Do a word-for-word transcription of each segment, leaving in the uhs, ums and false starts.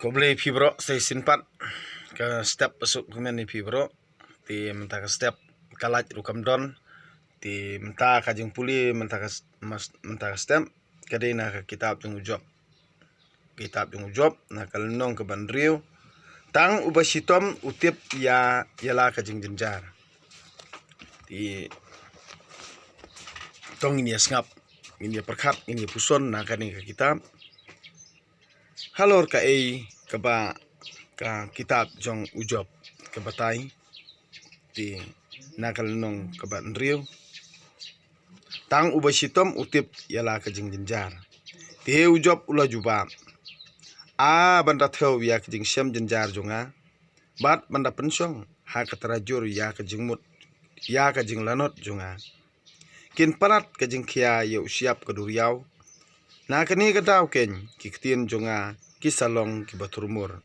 Khublei phi bro, sa shisien pat ka step pasuk kmen ïa phi bro. Te mynta ka step ka lait ruh kam don. Te mynta ka jingpule mynta ka s- mynta ka step ka dei na ka kitab jong u Job. Kitab jong u Job na ka lynnong kaba hynriew. Tang uba shitom u tip ïa ïa la ka jingjynjar. Te to ngin ïa sngap, ngin ïa pyrkhat, ngin ïa puson na kane ka kitab. Halor kaei kaba ka kitab jong u Job ka batai. Te na ka lynnong kaba hynriew. Tang uba shitom u tip ïa la ka jingjynjar. Te u Job u la jubab, a ban da thew ïa ka jingshem jynjar jong nga, bad ban da pynshong ha ka trajur ïa ka jingmut ïa ka jinglanot jong nga. Kin palat ka jingkhia ïa u shyiap ka duriaw. Na kane ka daw keiñ ki ktien jong nga ki sa long kiba thurmur.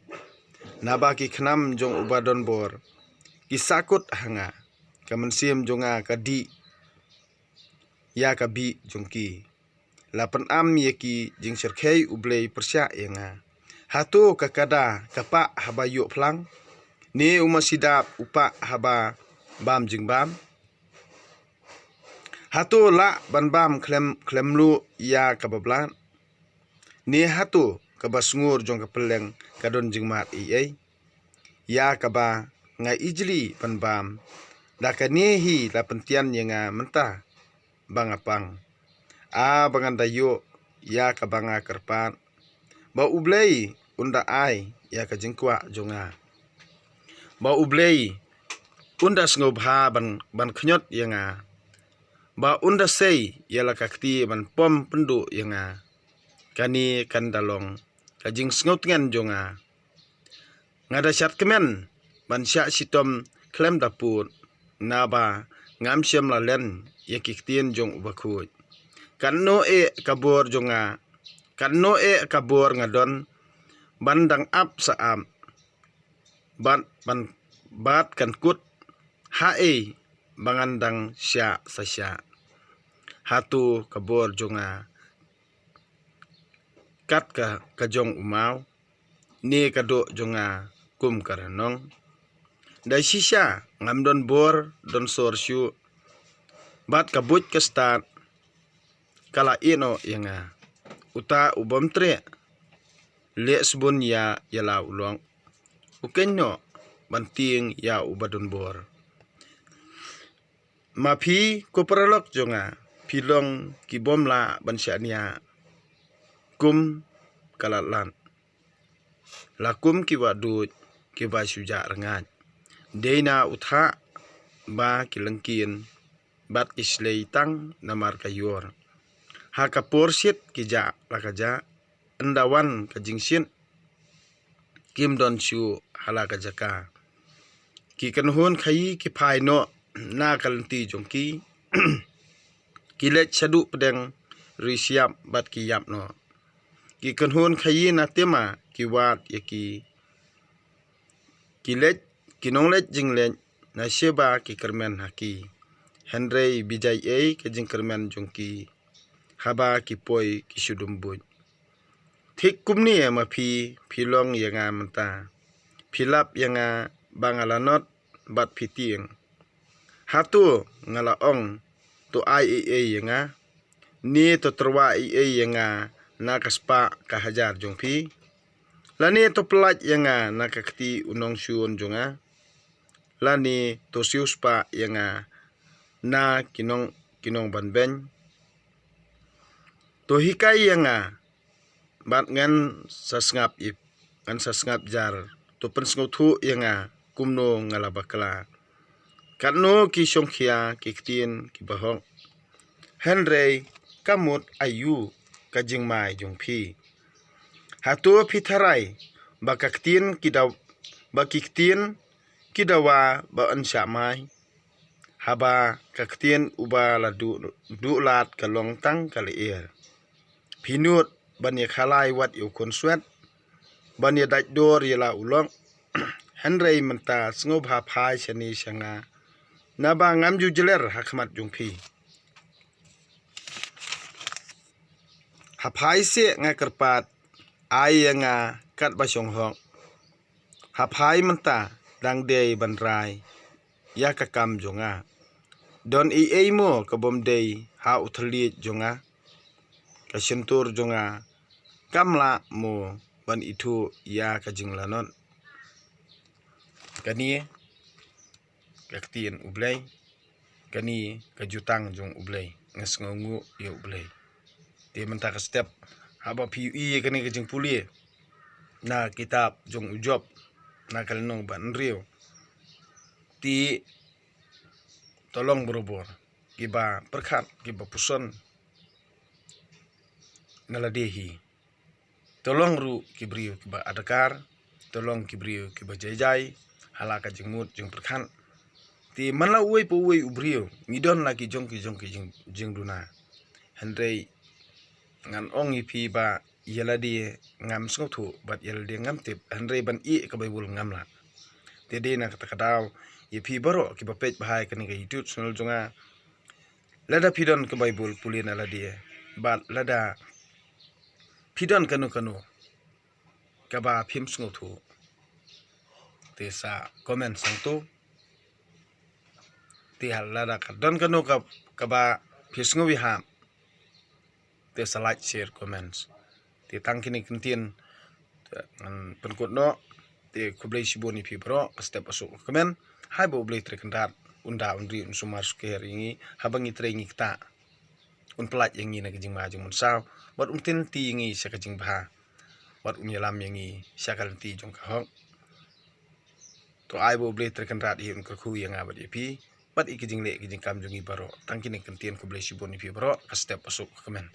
Naba ki khnam jong uba don bor ki sa kut ha nga. Ka mynsiem jong nga ka dih ïa ka bih jong ki. La pynam ïa ki jingsyrkhei u Blei pyrshah ïa nga. Hato ka kada ka pah haba ïoh phlang? Ne u masi dap u pah haba bam jingbam? Hato lah ban bam khlem khlem luh ïa kaba blat? Ne hato kaba sngur jong ka pylleng ka don jingmad ei ei? Ïa kaba nga ijli ban bam, da kane hi la pyntian ïa nga mynta ba nga pang. A ba ngan da ïoh ïa kaba nga kyrpad, ba u Blei un da ai ïa ka jingkwah jong nga. Ba u Blei un da sngewbha ban ban khñiot ïa nga. Ba un da sei ïa la ka kti ban pom pynduh ïa nga. Kane kan da long ka jingsngewtngen jong nga. Nga da shad kmen ban shah shitom khlem da pud, naba ngam shym la len ïa ki ktien jong u bakhuid. Katno eh ka bor jong nga, katno eh ka bor nga don ban dang ap sa ap, bad ban bad kan kut ha ei ba ngan dang shah sa shah. Hato ka bor jong nga kat ka ka jong u maw, ne ka doh jong nga kum ka rnong? Da shisha ngam don bor don sor shuh, bad ka buit ka stad ka la ïeh noh ïa nga. Uta u bym treh leh sbun ïa ïa la u long, u keiñ noh ban tieng ïa u ba don bor. Ma phi ko paralok jong nga, phi long ki bym lah ban shaniah kum ka lad lad. La kum ki wahduid kiba shu jah rngaid. Dei na u thah ba ki lyngkien bad ki shlei tang namar ka ïor. Ha ka por shit ki jah la ka jah, ynda wan ka jingshit kim don shuh ha la ka jaka. Ki kynhun khaïi ki phai noh na ka lynti jong ki. Ki leit shaduh pdeng ri shyiap bad ki ïap noh. Ki kynhun khaïi na Tema ki wad ïa ki. Ki leit, ki nongleit jingleit na Sheba ki kyrmen ha ki. Hynrei bijai ei ka jingkyrmen jong ki haba ki poi ki shu dum buit. Thik kumne ma phi, phi long ïa nga mynta. Phi lap ïa nga ba nga lanot bad phi tieng. Hato nga la ong, to ai ei ei ïa nga, ne to tyrwa ei ei ïa nga na ka spah ka hajar jong phi? Lane to pyllait ïa nga na ka kti u nongshun jong nga? Lane to siewspah ïa nga na ki nong, ki nongbanbeiñ? To hikai ïa nga bad ngan sa sngap ïa, ngan sa sngap jar. To pynsngewthuh ïa nga kumno nga la bakla. Katno ki shongkhia ki ktien kiba hok, hynrei ka mut aïu ka jingmai jong phi? Hato phi tharai ba ka ktien ki daw, ba ki ktien ki dawa ba yn shah mai? Haba ka ktien uba la duh, duh lad ka long tang ka lyer. Phi nud ban ïa khalai wat ïa u khun swet, ban ïa dait dor ïa la u lok. Hynrei mynta sngewbha phai shane sha nga, naba ngam ju jler ha khmat jong phi. Ha phai seh nga kyrpad, ai ïa nga katba shong hok. Ha phai mynta dang dei ban rai ïa ka kam jong nga. Don ei ei mo ka bym dei ha u thylliej jong nga. Ka shyntur jong nga kam lah mo ban ithuh ïa ka jinglanot. Kane ka ktien U Blei, kane ka jutang jong U Blei, nga sngewnguh ïa U Blei. Te mynta ka step haba phi ïohi ïa kane ka jingpule na kitab jong u Job, na ka lynnong ba hynriew, te to long barabor kiba pyrkhat, kiba puson na lade hi. To long ruh ki briew kiba adkar, to long ki briew kiba jai jai ha la ka jingmut jingpyrkhat. Te man la uwei pa uwei u briew ngi don la ki jong ki jong ki jing, jingduna. Hynrei ngan ong ïa phi ba ïa lade ngam sngewthuh bad ïa lade ngam tip, hynrei ban ïeh ka Baibl ngam lah. Te dei na kata ka daw ïa phi baroh kiba peit bha ïa kane ka YouTube channel jong nga, lada phi don ka Baibl, pule na lade, bad lada phi don kano kano kaba phim sngewthuh, te sa comment sangto. Te lada ka don kano ka, kaba phi sngew ïahap, te sa like, share, comments. Te tang kine ki ktien te ngan pynkut noh. Te khublei shibun ïa phi baroh, ka step ba suk ka kmen. Haba U Blei Trai Kynrad un da, un ri, un sumar sukher ïa ngi, haba ngi trei ngi ktah, un pyllait ïa ngi na ka jingma jingmynsaw, bad un tynti ïa ngi sha ka jingbha, bad un ïalam ïa ngi sha ka lynti jong ka hok. To ai ba U Blei Trai Kynrad un kyrkhu ïa nga bad ïa phi bad ïa ki jingleh ki jingkam jong ngi baroh. Tang kine ki ktien, khublei shibun ïa phi baroh, ka step ba suk ka kmen.